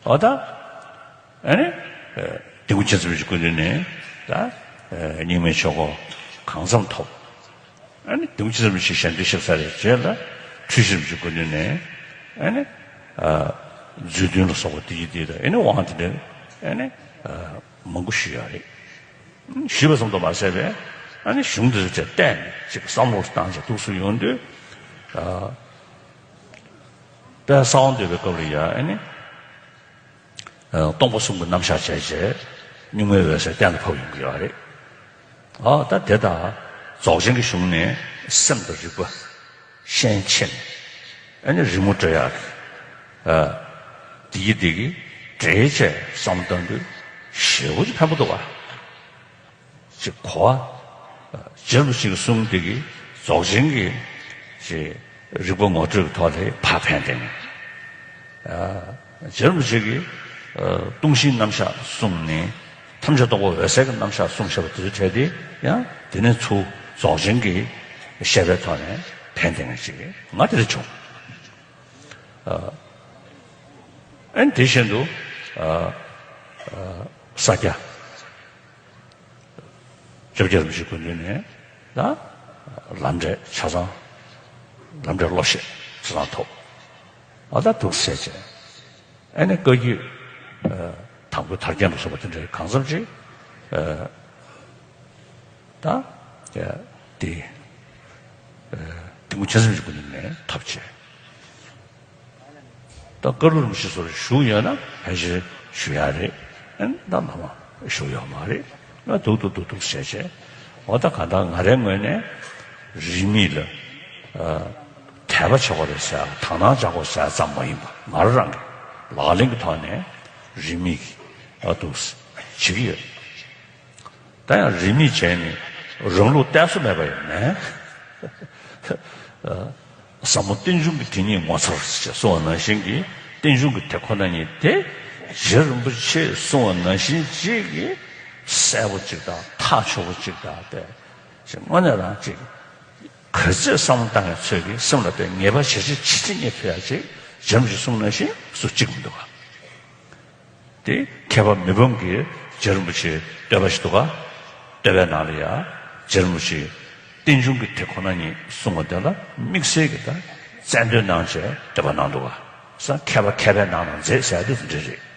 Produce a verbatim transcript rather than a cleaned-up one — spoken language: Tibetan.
འོ་ད། ཨ་ནི། ཨ་དེ་ཀུན་མཁྱེན་བརྩེ་ནུས་ཀྱི་སྐུ་མདུན་ནས་ད། ཨ་རྙིང་མའི་ཆོས་སྐོར་གང་འཚམ་ཐོབ། ཨ་ནི་དེ་ཀུན་མཁྱེན་བརྩེ་ནུས་ཀྱི་ཞལ་འདོན་ཞུས་ཚར་བའི་རྗེས་ལ་འཁྲུལ་ཞིག་སྐུ་མདུན་ནས་ཨ་ནི། ཨ་རྫུས་འདོན་ལ་སོགས་པ་དེ་ཡི་དེ་དང་ཨ་ནི་དབང་དེ་འདྲ་ཨ་ནི། ཨ་མང་པོ་ཞུས་ཡོད་རེད། ཞུས་པ་ཙམ་དུ་མ་ཟད་པས་ཨ་ནི་གཞུང་འདི་ཚོ་བལྟས་ནས་ཅིག་བསམ་བློ་བཏང་བྱས་འདུག་སེ་ཡོང་དུས། ཨ་དཔལ་གསང་བ་འདུས་པའི་སྐབས་ལ་ཡང་ཨ་ནི། ཨ་སྟོང་པ་གསུམ་གྱི་རྣམ་གཞག་བྱས་བྱས་རྙིང་མའི་འོད་གསལ་གཏན་ལ་ཕབ་ཡོང་གི་ཡོད་རེད། ཨ་ད་དེ་དང་རྫོགས་ཆེན་གྱི་གཞུང་ནས་སེམས་དང་རིག་པ་ཤན་ཕྱེ་ནས་ཨ་ནི་རི་མོ་བྲི་ཡག་གི། ཨ་དེ་གི་དེ་གི་འབྲེལ་བྱས་བསམ་བཏང་དུས་ཞེ་པོ་ཅིག་ཕན་པོ་འདུག་བ། ཅིག་གོ་བ། རྗེ་རིན་པོ་ཆེ་གི་གསུང་དེ་གིས་རྫོགས་ཆེན་གྱི་ཅིག་རིག་པ་ངོ་སྤྲོད་ཀྱི་ཐོག་ལ་ཕར་ཕན་བཏགས་ནས། ཨ་རྗེ་རིན་པོ་ཆེ་གིས་ཨ་སྟོང་གཞིའི་རྣམ་གཞག་གསུངས་ནས་ཐམས་ཅད་རྟོགས་པ་འོད་གསལ་གྱི་རྣམ་གཞག་གསུངས་བཞག་པ་དེ་ཚོ་འཕྲད་དེ་ཡང་དེ་ནས་ཚུར་རྫོགས་ཆེན་གྱི་བཤད་པའི་ཐོག་ནས་ཕན་བཏགས་ནས་ཅིག་ང་དེ་འདྲ་བྱུང་། ཨ་ཨ་ནི་དེ་བཞིན་དུ་ཨ་ཨ་ས་སྐྱ། བཅོ་བརྒྱད་རིན་པོ་ཆེའི་སྐུ་མདུན་ནས་ད་ལམ་འབྲས་ཆ་ཚང་། ལམ་འབྲས་བློ་ཤེས་ཆ་ཚང་ཐོབ། ཨ་ད་འདུག་སེ་བྱས། ཨ་ནི་བཀའ་བརྒྱུད་ཨ་དམ་སྐོར་དར་རྒྱས་ལ་སོགས་པ་དེ་འདྲའི་གང་འཚམ་ཅིག་ཨ་ད་ཨ་དེ་ཨ་དེ་ཀུན་མཁྱེན་བརྩེ་ནུས་ཀྱི་སྐུ་མདུན་ནས་ཐོབ་བྱས། ད་བཀའ་བློན་རིན་པོ་ཆེ་སོགས་བཞུགས་ཡོད་ན་ཕལ་ཆེར་བཞུགས་ཡག་རེད། ཨ་ནི་ད་མ་མ་བཞུགས་ཡོད་མ་རེད། ང་འདུག་འདུག་འདུག་འདུག་བྱས་བྱས། འོ་ད་གང་ལྟར་ང་རའི་ངོས་ནས་རིས་མེད་ལ་ཨ་དད་པ་བྱེད་དགོས་རེད་ཟེར་དག་སྣང་བྱེད་དགོས་ཟེར་ཙམ་མ་ཡིན་པ་ང་རང་གི་ལག་ལེན་གྱི་ཐོག་ནས་རིས་མེད་ཀྱི་ཨ་འདུག་བྱེད་ཀྱི་ཡོད། ད་ཡང་རིས་མེད་བྱས་ནས་རང་ལུགས་གཏད་སོ་མེད་པ་ཡང་མེད། ཟབ་མོ་རྟེན་འབྱུང་གི་དེ་ཉིད་ངོ་མཚར་ཞེས་གསུངས་པ་ནང་བཞིན་གྱི་རྟེན་འབྱུང་གི་དེ་ཁོ་ན་ཉིད་དེ་རྗེ་རིན་པོ་ཆེས་གསུངས་པ་ནང་བཞིན་ཅིག་གི་གསལ་པོ་ཅིག་དང་ཐག་ཆོད་པོ་ཅིག་དང་དེ་ཅིག་དངོས་གནས་རང་ཅིག་ག་ཚོད་བསམ་བློ་བཏང་ཡང་ཚོད་ཀྱི་སེམས་ལ་དཔེ་ངེས་པ་ཞེ་ཅིག་ཇི་སྲིད་རྙེད་ཐུབ་ཡག་ཅིག་རྗེ་རིན་པོ་ཆེས་གསུངས་པ་ནང་བཞིན་སུ་གཅིག་མི་འདུག་ག། དེ་མཁས་པ་མི་ཕམ་གྱིས་རྗེ་རིན་པོ་ཆེའི་བསྟོད་པ་ཞིག་འདུག་ག། བསྟོད་པའི་ནང་ལ་ཡང་རྗེ་རིན་པོ་ཆེས་རྟེན་འབྱུང་གི་དེ་ཁོ་ན་ཉིད་གསུངས་པ་དེ་ལ་དམིགས་བསལ་གྱི་ད་རྩལ་འདོན་གནང་བྱས་བསྟོད་པ་གནང་འདུག་ག། ས་མཁས་པ་མཁས་པའི་ནང་ན་མཛེས་ཟེར་དེ་འདྲ་རེད།